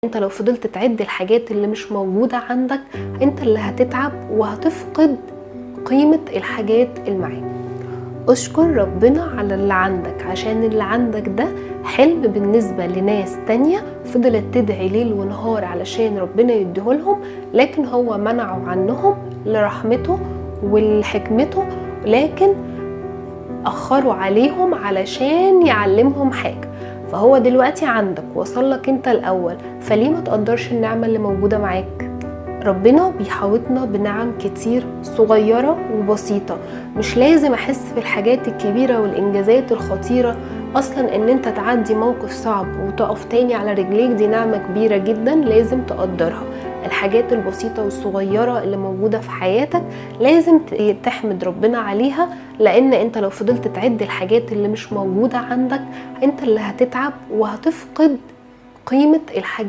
انت لو فضلت تعد الحاجات اللي مش موجودة عندك انت اللي هتتعب وهتفقد قيمة الحاجات اللي معاك. اشكر ربنا على اللي عندك، عشان اللي عندك ده حلم بالنسبة لناس تانية فضلت تدعي ليل ونهار علشان ربنا يديهولهم، لكن هو منعه عنهم لرحمته ولحكمته، لكن أخروا عليهم علشان يعلمهم حاجة. فهو دلوقتي عندك، وصلك انت الأول، فليه ما تقدرش النعمة اللي موجودة معاك؟ ربنا بيحاوطنا بنعم كتير صغيرة وبسيطة، مش لازم أحس بالحاجات الكبيرة والإنجازات الخطيرة. أصلا إن أنت تعدي موقف صعب وتقف تاني على رجليك دي نعمة كبيرة جدا لازم تقدرها. الحاجات البسيطة والصغيرة اللي موجودة في حياتك لازم تحمد ربنا عليها، لأن أنت لو فضلت تعد الحاجات اللي مش موجودة عندك أنت اللي هتتعب وهتفقد قيمة الحاجات.